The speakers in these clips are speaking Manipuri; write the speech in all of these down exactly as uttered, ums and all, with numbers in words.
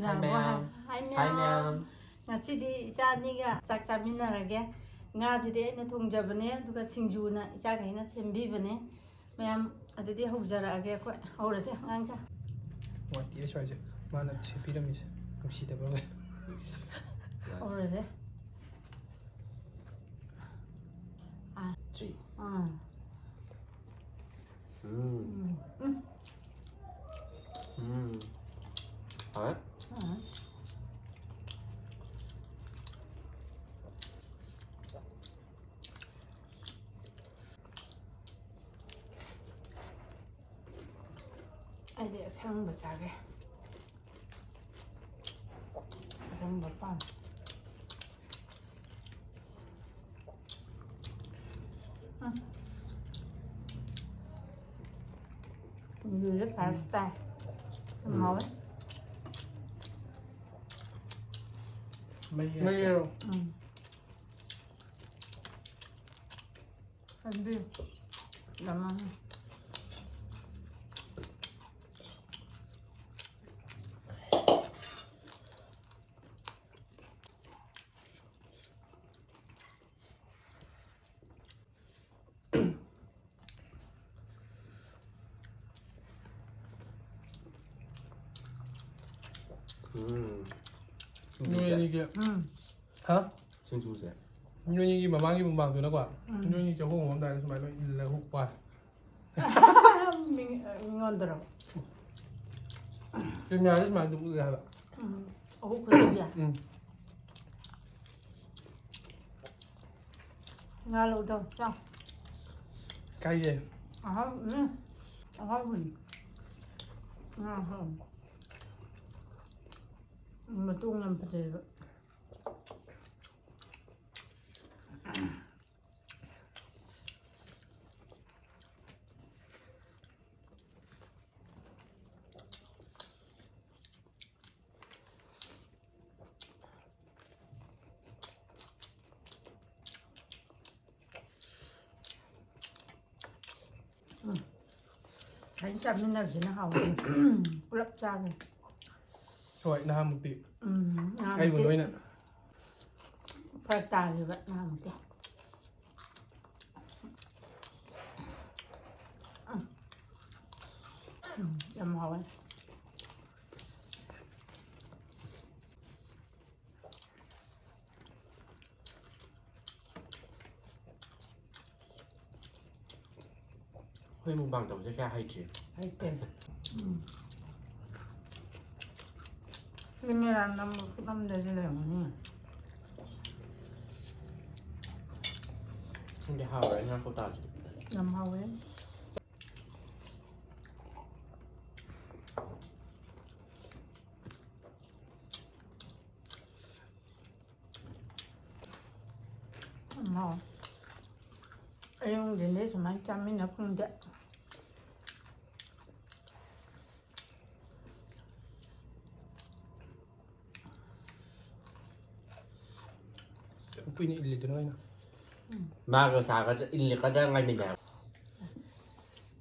ꯌꯥꯔꯕꯣ? ꯃꯌꯥꯝ꯫ ꯍꯥꯏ, ꯍꯥꯏ, ꯃꯌꯥꯝ꯫ ꯃꯌꯥꯝ꯫ ꯉꯁꯤꯗꯤ ꯏꯆꯥ ꯑꯅꯤꯒ ꯆꯥꯛ ꯆꯥꯃꯤꯟꯅꯔꯒꯦ꯫ ꯉꯥꯁꯤꯗꯤ ꯑꯩꯅ ꯊꯣꯡꯖꯕꯅꯦ, ꯑꯗꯨꯒ ꯁꯤꯡꯖꯨꯅ ꯏꯆꯥꯈꯩꯅ ꯁꯦꯝꯕꯤꯕꯅꯦ꯫ ꯃꯌꯥꯝ, ꯑꯗꯨꯗꯤ ꯍꯧꯖꯔꯛꯑꯒꯦ ꯑꯩꯈꯣꯏ꯫ ꯍꯧꯔꯁꯦ, ꯑꯉꯥꯡꯁꯦ꯫ ꯅꯨꯡꯉꯥꯏꯇꯦ ꯁ꯭ꯋꯥꯏꯁꯦ꯫ ꯃꯥꯅ ꯁꯦꯝꯕꯤꯔꯝꯃꯤꯁꯦ꯫ ꯅꯨꯡꯁꯤꯗꯕ ꯑꯃ꯫ ꯍꯧꯔꯁꯦ꯫ ꯑꯥ꯫ ꯆꯤ꯫ ꯑꯥ꯫ ꯎꯝ꯫ ꯎꯝ꯫ ꯎꯝ꯫ ꯎꯝ꯫ ꯍꯥꯎꯋꯦ꯫ ꯑꯥ꯫ ꯑꯩꯗꯤ ꯑꯁꯪꯕ ꯆꯥꯒꯦ꯫ ꯑꯁꯪꯕ ꯄꯥꯝꯃꯦ꯫ ꯎꯝ꯫ ꯁꯤꯡꯖꯨꯁꯦ ꯐꯥꯔꯁ ꯇꯥꯏ꯫ ꯌꯥꯝ ꯎꯝ꯫ ꯍꯥꯎꯋꯦ꯫ ꯃꯍꯤ ꯃꯍꯤꯔꯣ? ꯎꯝ꯫ ꯍꯥꯏꯗꯤ, ꯌꯥꯝ ꯃꯥꯟꯅꯩ꯫ ꯎꯝ꯫ ꯅꯣꯏ ꯑꯅꯤꯒꯤ ꯎꯝ꯫ ꯍꯥ? ꯁꯤꯡꯖꯨꯁꯦ꯫ ꯅꯣꯏ ꯑꯅꯤꯒꯤ ꯃꯃꯥꯡꯒꯤ ꯃꯨꯛꯕꯥꯡꯗꯨꯅꯀꯣ, ꯎꯝ꯫ ꯅꯣꯏ ꯑꯅꯤ ꯆꯥꯛꯈꯨꯝ ꯐꯝꯃꯝꯗꯥꯏꯗ ꯁꯨꯃꯥꯏꯅ ꯂꯣꯏ ꯏꯜꯂꯒ ꯍꯨꯛꯄ ꯋꯥꯅꯤ꯫ ꯃꯤ-, ꯃꯤꯉꯣꯟꯗꯔꯣ? ꯀꯦꯃꯦꯔꯥꯗ ꯁꯨꯃꯥꯏꯅ ꯑꯗꯨꯝ ꯎꯠꯂꯦ ꯍꯥꯏꯕ꯫ ꯎꯝ꯫ ꯑꯍꯨꯝ ꯈꯨꯗꯤꯡꯒꯤ? ꯎꯝ꯫ ꯉꯥ ꯂꯧꯗꯧ, ꯆꯥꯎ꯫ ꯀꯥꯏꯗꯦ꯫ ꯑꯍꯥꯎ-, ꯎꯝ꯫ ꯑꯍꯥꯎꯕꯅꯤ꯫ ꯉꯥ ꯑꯍꯥꯎꯕ꯫ ꯃꯇꯣꯡ ꯌꯥꯝ ꯐꯖꯩꯕ꯫ ꯎꯝ꯫ ꯁꯨꯃꯥꯏꯅ ꯆꯥꯃꯤꯟꯅꯕꯁꯤꯅ ꯍꯥꯎꯋꯦ꯫ ꯄꯨꯂꯞ ꯆꯥꯕ꯫ ꯍꯣꯏ, ꯅꯍꯥꯟꯃꯨꯛꯇꯤ ꯎꯝ, ꯑꯩꯕꯨ ꯅꯍꯥꯟꯃꯨꯛꯇꯤ ꯂꯣꯏꯅ ꯐꯔꯛ ꯇꯥꯈꯤꯕ ꯅꯍꯥꯟꯃꯨꯛꯇꯤ꯫ ꯎꯝ, ꯎꯝ, ꯌꯥꯝ ꯍꯥꯎꯋꯦ꯫ ꯑꯩꯈꯣꯏ ꯃꯨꯛꯕꯥꯡ ꯇꯧꯕꯁꯦ ꯀꯌꯥ ꯍꯩꯇ꯭ꯔꯤ꯫ ꯍꯩꯇꯦ꯫ ꯎꯝ꯫ ꯁꯤ ꯃꯦꯔꯥ ꯅꯝꯕ ꯈꯨꯅꯝꯗꯁꯨ ꯂꯩꯔꯝꯒꯅꯤ꯫ ꯈꯪꯗꯦ, ꯍꯥꯎꯔꯦ ꯉꯥ ꯀꯧꯇꯥꯁꯤꯗꯤ꯫ ꯌꯥꯝ ꯍꯥꯎꯋꯦ꯫ ꯎꯝ, ꯍꯥꯎꯋꯦ꯫ ꯑꯌꯨꯛ ꯅꯨꯡꯊꯤꯟꯗꯤ ꯁꯨꯃꯥꯏꯅ ꯆꯥꯃꯤꯟꯅ ꯐꯪꯗꯦ꯫ ꯎꯄꯨꯏꯅ ꯏꯜꯂꯤꯗꯨꯅ ꯑꯣꯏꯅ꯫ ꯃꯥꯒ ꯁꯥꯒꯗ꯭ꯔꯥ ꯏꯜꯂꯛꯀꯗ꯭ꯔꯥ ꯉꯥꯏꯃꯤꯟꯅ꯫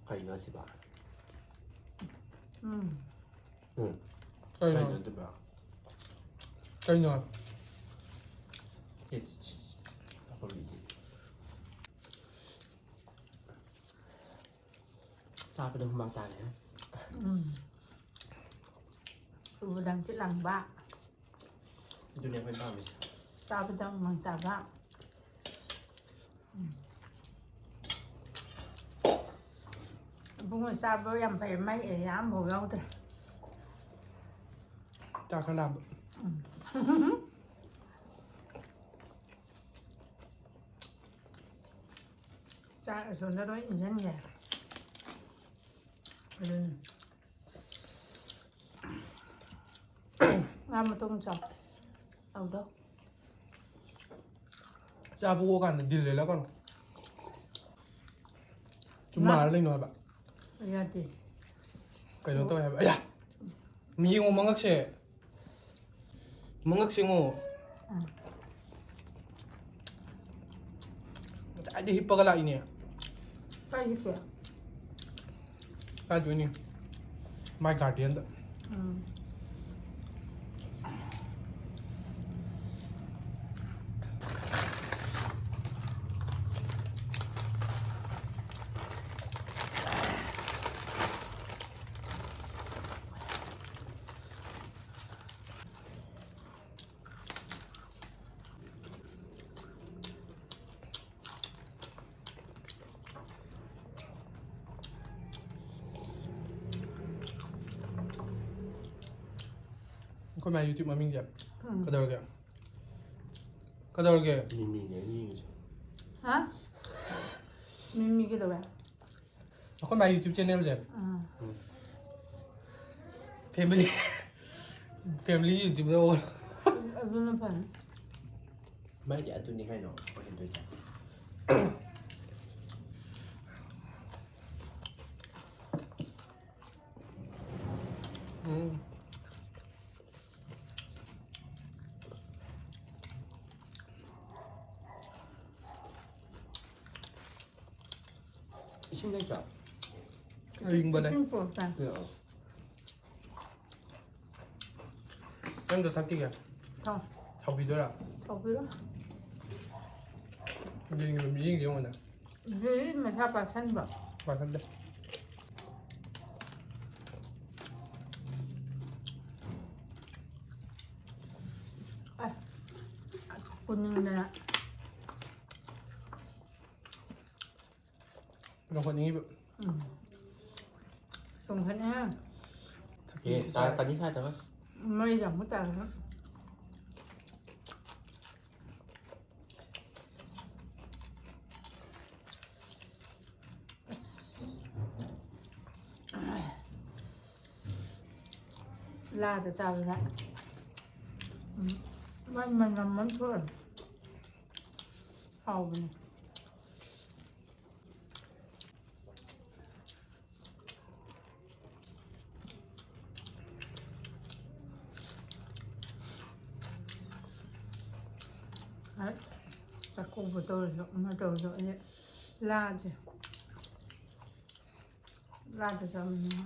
ꯀꯩꯅꯣ ꯁꯤꯕꯣ? ꯎꯝ꯫ ꯎꯝ꯫ ꯀꯩꯅꯣ? ꯀꯩꯅꯣ ꯑꯗꯨꯕꯣ? ꯀꯩꯅꯣ? ꯁꯤ, ꯁꯤ, ꯑꯩꯈꯣꯏꯒꯤꯗꯤ꯫ ꯆꯥꯕꯗ ꯍꯨꯃꯥꯡ ꯇꯥꯔꯦ꯫ ꯎꯝ꯫ ꯆꯨꯕꯗ ꯍꯪꯆꯤꯠ ꯂꯥꯡꯕ꯫ ꯑꯗꯨꯅꯦ ꯑꯩꯈꯣꯏ ꯄꯥꯝꯃꯤꯁꯦ꯫ ꯆꯥꯕꯗ ꯍꯨꯃꯥꯡ ꯇꯥꯕ꯫ ꯎꯝ꯫ ꯏꯕꯨꯡꯉꯣ ꯆꯥꯕ ꯌꯥꯝ ꯐꯩ, ꯃꯥꯏ ꯑꯦꯔꯤꯌꯥ ꯑꯃꯐꯥꯎ ꯌꯥꯎꯗ꯭ꯔꯦ꯫ ꯆꯥꯛ ꯈꯔ ꯂꯥꯝꯕ꯫ ꯆꯥꯛ ꯑꯁꯣꯝꯗ ꯂꯣꯏ ꯏꯟꯁꯤꯟꯒꯦ꯫ ꯎꯝ꯫ ꯉꯥ ꯃꯇꯨꯝ ꯆꯥꯎ꯫ ꯇꯧꯗꯧ꯫ ꯆꯥꯕ ꯑꯣꯛꯑꯀꯥꯟꯗ ꯗꯤꯜ ꯂꯦꯜꯂꯛꯀꯅꯨ꯫ ꯆꯨꯝꯃꯥꯔ ꯂꯩꯅꯣ ꯍꯥꯏꯕ꯫ ꯌꯥꯗꯦ꯫ ꯀꯩꯅꯣ ꯇꯧꯋꯦ ꯍꯥꯏꯕ꯫ ꯑꯌꯥ! ꯃꯤ ꯌꯦꯡꯉꯣ ꯃꯉꯛꯁꯦ꯫ ꯃꯉꯛꯁꯦ ꯌꯦꯡꯉꯣ꯫ ꯑꯥ꯫ ꯉꯁꯥꯏꯗꯤ ꯍꯤꯞꯄꯒ ꯂꯥꯛꯏꯅꯦ꯫ ꯀꯥꯏ ꯍꯤꯞꯄꯦ? ꯀꯥꯏꯗꯣꯏꯅꯤ? My garden ꯗ꯫ ꯎꯝ꯫ ꯑꯩꯈꯣꯏ ꯃꯥ YouTube ꯃꯃꯤꯡꯁꯦ꯫ ꯎꯝ꯫ ꯀꯩꯗꯧꯔꯒꯦ? ꯀꯩꯗꯧꯔꯒꯦ? ꯃꯤꯃꯤꯅꯦ ꯑꯩꯅ ꯌꯦꯡꯉꯤꯁꯦ꯫ ꯍꯥ? ꯃꯤꯃꯤ ꯀꯩꯗꯧꯋꯦ? ꯑꯩꯈꯣꯏ ꯃꯥ YouTube channelꯁꯦ꯫ ꯑꯥ꯫ ꯎꯝ꯫ Family, family YouTubeꯇ ꯑꯣꯜꯂꯣ꯫ ꯑꯗꯨꯅ ꯐꯔꯦ꯫ ꯃꯥꯏꯗꯤ ꯑꯗꯨꯅꯤ ꯀꯩꯅꯣ ꯑꯣꯏꯍꯟꯗꯣꯏꯁꯦ꯫ ꯎꯝ꯫ ꯏꯁꯤꯡ ꯂꯩꯇ꯭ꯔꯣ? ꯑꯌꯤꯡꯕ ꯂꯩ꯫ ꯏꯁꯤꯡ ꯄꯨꯔꯛꯇꯦ꯫ ꯄꯤꯔꯛꯑꯣ꯫ ꯅꯪꯗꯣ ꯊꯛꯈꯤꯒꯦ꯫ ꯊꯛꯑꯣ꯫ ꯁꯧꯕꯤꯗꯣꯏꯔꯥ? ꯁꯧꯕꯤꯔꯣ꯫ ꯌꯦꯡꯉꯣ, ꯌꯦꯡꯒꯦ ꯌꯦꯡꯉꯣꯅꯦ꯫ ꯕꯦꯕꯤ ꯃꯁꯥ ꯄꯥꯁꯟꯕ꯫ ꯄꯥꯁꯟꯗꯦ꯫ ꯑꯦ, ꯎꯅꯤꯡꯗꯅ꯫ ꯂꯧꯈꯠꯅꯤꯡꯉꯤꯕ꯫ ꯎꯝ꯫ ꯆꯣꯡꯈꯠꯅꯤ ꯍꯥꯏ꯫ ꯑꯦ, ꯇꯥꯔꯛꯀꯅꯤ ꯁ꯭ꯋꯥꯏꯗꯒ꯫ ꯃꯩꯗ ꯑꯃꯨꯛ ꯇꯥꯔꯛꯀꯅꯤ꯫ ꯂꯥꯗ ꯆꯥꯕꯗ꯫ ꯎꯝ꯫ ꯃꯥꯏ ꯃꯅꯝ ꯑꯃ ꯊꯣꯛꯑꯦ꯫ ꯍꯥꯎꯕꯅꯦ꯫ ꯑꯩ ꯆꯥꯛꯀꯧꯕ ꯇꯧꯔꯁꯨ ꯑꯃ ꯇꯧꯔꯁꯨ ꯑꯩ ꯂꯥꯁꯦ, ꯂꯥꯗ ꯆꯥꯕꯅꯤꯅ꯫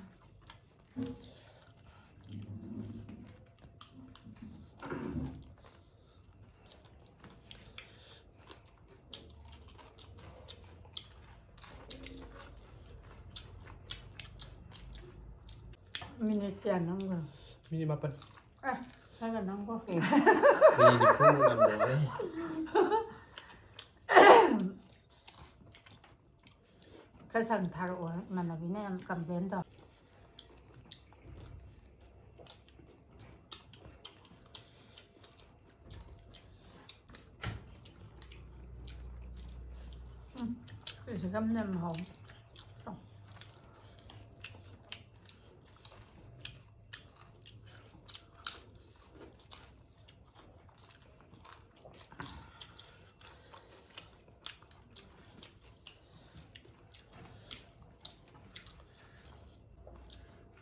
ꯃꯤꯅꯤꯠ ꯀꯌꯥ ꯅꯝꯈ꯭ꯔꯣ? ꯃꯤꯅꯤꯠ ꯃꯥꯄꯟ꯫ ꯑꯦ, ꯈꯔꯒ ꯅꯝꯈꯣ꯫ ꯃꯤꯅꯤꯠ ꯅꯤꯐꯨꯃꯨꯛ ꯅꯝꯈ꯭ꯔꯣ꯫ ꯈꯔ ꯁꯥꯡ ꯊꯥꯔꯛꯑꯣ, ꯏꯃꯥꯟꯅꯕꯤꯅ ꯌꯥꯝ complain ꯇꯧ꯫ ꯁꯤꯒꯝꯅ ꯌꯥꯝ ꯍꯥꯎ꯫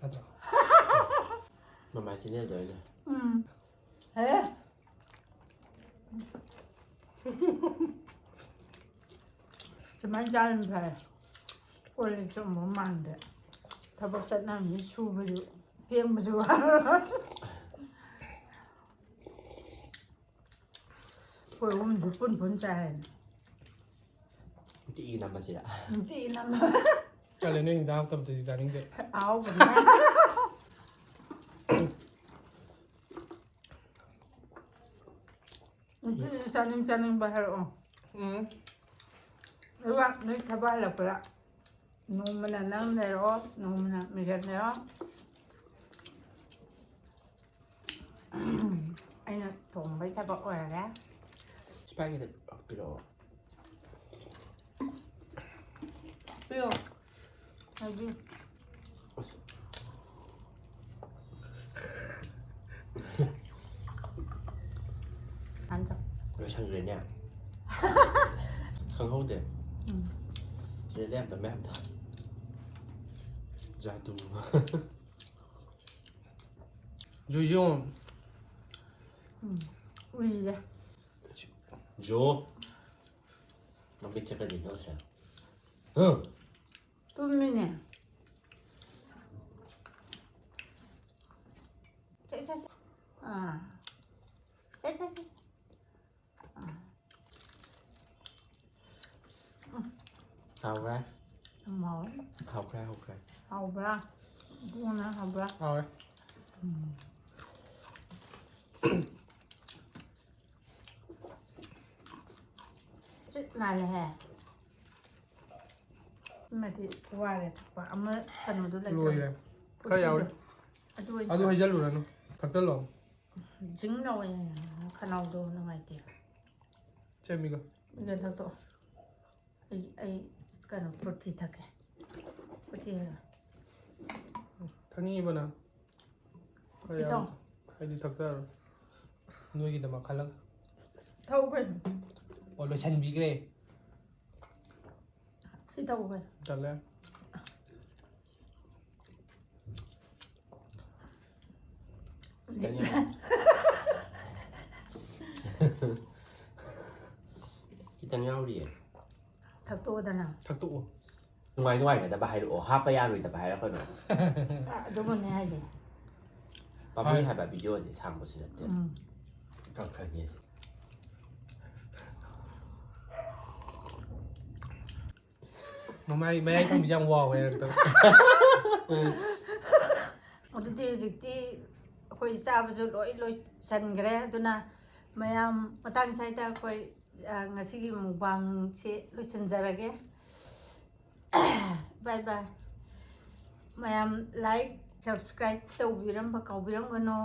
ꯅꯠꯇ꯭ꯔꯣ? ꯃꯃꯥꯏ ꯆꯤꯟꯖꯦꯜꯗꯣ ꯑꯩꯅ꯫ ꯎꯝ꯫ ꯍꯦ꯫ ꯁꯨꯃꯥꯏꯅ ꯆꯥꯔꯤꯅ ꯐꯔꯦ꯫ ꯀꯣꯜ ꯂꯤꯛ ꯆꯨꯝꯕ ꯃꯥꯟꯗꯦ꯫ ꯊꯕꯛ ꯆꯠꯅꯕꯅꯤ ꯁꯨꯕꯁꯨ ꯐꯦꯡꯕꯁꯨ ꯋꯥꯔ꯫ ꯑꯩꯈꯣꯏ ꯑꯍꯨꯝꯁꯨ ꯄꯨꯟ ꯄꯨꯟ ꯆꯥꯏ ꯍꯥꯏꯅ꯫ ꯅꯨꯡꯇꯤꯒꯤ ꯅꯝꯕꯁꯤꯗ꯫ ꯅꯨꯡꯇꯤꯒꯤ ꯅꯝꯕ꯫ ꯆꯠꯂꯦ ꯅꯣꯏ ꯍꯤꯟꯖꯥꯡ ꯍꯥꯎꯇꯕꯗꯨꯗꯤ ꯆꯥꯅꯤꯡꯗꯦ꯫ ꯑꯍꯥꯎꯕꯅꯦ꯫ ꯅꯨꯡꯇꯤꯒꯤ ꯆꯥꯅꯤꯡ ꯆꯥꯅꯤꯡꯕ ꯍꯥꯏꯔꯛꯑꯣ꯫ ꯎꯝ꯫ ꯑꯗꯨꯒ ꯅꯣꯏ ꯊꯕꯛ ꯍꯜꯂꯛꯄꯗ ꯅꯣꯡꯃꯅ ꯅꯪ ꯂꯩꯔꯛꯑꯣ, ꯅꯣꯡꯃꯅ ꯃꯤꯔꯦꯞ ꯂꯩꯔꯛꯑꯣ꯫ ꯑꯩꯅ ꯊꯣꯡꯕꯩ ꯊꯕꯛ ꯑꯣꯏꯔꯒꯦ꯫ ꯁ꯭ꯄꯥꯏꯠ ꯈꯤꯇ ꯄꯤꯔꯛꯑꯣ꯫ ꯄꯤꯌꯣ꯫ ꯍꯥꯏꯕꯤꯌꯨ꯫ ꯑꯁ꯫ ꯍꯟꯖ꯫ ꯂꯣꯏꯁꯟꯈ꯭ꯔꯦꯅꯦ꯫ ꯈꯪꯍꯧꯗꯦ꯫ ꯎꯝ꯫ ꯁꯤꯗ ꯂꯦꯝꯕ ꯃꯌꯥꯝꯗꯣ꯫ ꯖꯥꯗꯨ꯫ ꯖꯨꯖꯨ꯫ ꯎꯝ꯫ ꯎꯏꯔꯦ꯫ ꯖꯣ꯫ ꯃꯃꯤꯠꯁꯦ ꯀꯔꯤꯅꯣ ꯁꯦ? ꯍꯝ꯫ ꯇꯨꯝꯃꯤꯅꯦ꯫ ꯁꯦ, ꯁꯦ, ꯁꯦ꯫ ꯑꯥ꯫ ꯁꯦ, ꯁꯦ, ꯁꯦ꯫ ꯑꯥ꯫ ꯎꯝ꯫ ꯍꯥꯎꯈ꯭ꯔꯦ꯫ ꯌꯥꯝ ꯍꯥꯎꯋꯦ꯫ ꯍꯥꯎꯈ꯭ꯔꯦ, ꯍꯥꯎꯈ꯭ꯔꯦ꯫ ꯍꯥꯎꯕ꯭ꯔꯥ? ꯏꯕꯨꯡꯉꯣꯅ ꯍꯥꯎꯕ꯭ꯔꯥ? ꯍꯥꯎꯔꯦ꯫ ꯎꯝ꯫ ꯆꯤꯠ ꯅꯥꯜꯂꯦꯍꯦ꯫ ꯑꯃꯗꯤ ꯋꯥꯔꯦ ꯊꯛꯄ꯫ ꯑꯃ ꯀꯩꯅꯣꯗꯣ ꯂꯩꯇ꯭ꯔꯣ? ꯂꯣꯏꯔꯦ꯫ ꯈꯔ ꯌꯥꯎꯔꯤ꯫ ꯀꯨꯔꯇꯤꯗꯣ꯫ ꯑꯗꯨ ꯑꯣꯏꯅ ꯑꯗꯨ ꯊꯛ-꯫ ꯍꯩꯖꯜꯂꯨꯔꯅꯨ꯫ ꯊꯛꯆꯜꯂꯣ꯫ ꯖꯤꯡ ꯂꯥꯎꯋꯦ꯫ ꯈꯅꯥꯎꯗꯣ ꯅꯨꯡꯉꯥꯏꯇꯦ꯫ ꯆꯦ ꯃꯤꯒ꯫ ꯃꯤꯒ ꯊꯛꯇꯣꯛꯑꯣ꯫ ꯑꯩ ꯀꯩꯅꯣ ꯐ꯭ꯔꯨꯇꯤ ꯊꯛꯀꯦ꯫ ꯐ꯭ꯔꯨꯇꯤ ꯍꯥꯏꯔꯣ? ꯊꯛꯅꯤꯡꯉꯤꯕ ꯅꯪ? ꯍꯣꯏ, ꯄꯤꯊꯛꯑꯣ꯫ ꯌꯥꯝ-, ꯑꯩꯗꯤ ꯊꯛꯆꯔꯣꯏ꯫ ꯅꯣꯏꯒꯤꯗꯃꯛ ꯈꯜꯂꯒ꯫ ꯊꯛꯎ ꯀꯩꯅꯣ꯫ ꯑꯣ, ꯂꯣꯏꯁꯟꯕꯤꯈ꯭ꯔꯦ꯫ ꯁꯤ ꯊꯛꯎ ꯀꯩꯅꯣ꯫ ꯇꯜꯂꯦ꯫ ꯈꯤꯇꯪ ꯌꯥꯎ-, ꯈꯤꯇꯪ ꯌꯥꯎꯔꯤꯌꯦ꯫ ꯊꯛꯇꯣꯛꯑꯣꯗꯅ꯫ ꯊꯛꯇꯣꯛꯑꯣ꯫ ꯅꯨꯡꯉꯥꯏ ꯅꯨꯡꯉꯥꯏꯒꯗꯕ ꯍꯥꯏꯔꯛꯑꯣ, ꯍꯥꯞꯄ ꯌꯥꯔꯣꯏꯗꯕ ꯍꯥꯏꯔꯛꯀꯅꯨ꯫ ꯑꯗꯨꯃꯛꯅꯦ ꯍꯥꯏꯁꯦ꯫ ꯄꯥꯝꯃꯨꯏ ꯍꯣꯏ꯫ ꯍꯥꯏꯕ ꯚꯤꯗꯤꯑꯣꯁꯦ ꯁꯥꯡꯕꯁꯨ ꯅꯠꯇꯦ꯫ ꯎꯝ꯫ ꯀꯛꯈ꯭ꯔꯅꯤ ꯑꯁꯤ꯫ ꯃꯃꯥꯏ, ꯃꯌꯥꯏ ꯊꯪꯕꯁꯦ ꯌꯥꯝ ꯋꯥꯎꯋꯦ ꯍꯥꯏꯔꯛꯇꯕ꯫ ꯑꯗꯨꯗꯤ ꯍꯧꯖꯤꯛꯇꯤ ꯑꯩꯈꯣꯏ ꯆꯥꯕꯁꯨ ꯂꯣꯏ ꯂꯣꯏꯁꯟꯈ꯭ꯔꯦ꯫ ꯑꯗꯨꯅ ꯃꯌꯥꯝ ꯃꯇꯥꯡ ꯁ꯭ꯋꯥꯏꯗ ꯑꯩꯈꯣꯏ, ꯑ, ꯉꯁꯤꯒꯤ ꯃꯨꯛꯕꯥꯡꯁꯦ ꯂꯣꯏꯁꯤꯟꯖꯔꯒꯦ꯫ ꯕꯥꯏ ꯕꯥꯏ꯫ ꯃꯌꯥꯝ like, subscribe ꯇꯧꯕꯤꯔꯝꯕ ꯀꯥꯎꯕꯤꯔꯝꯒꯅꯣ꯫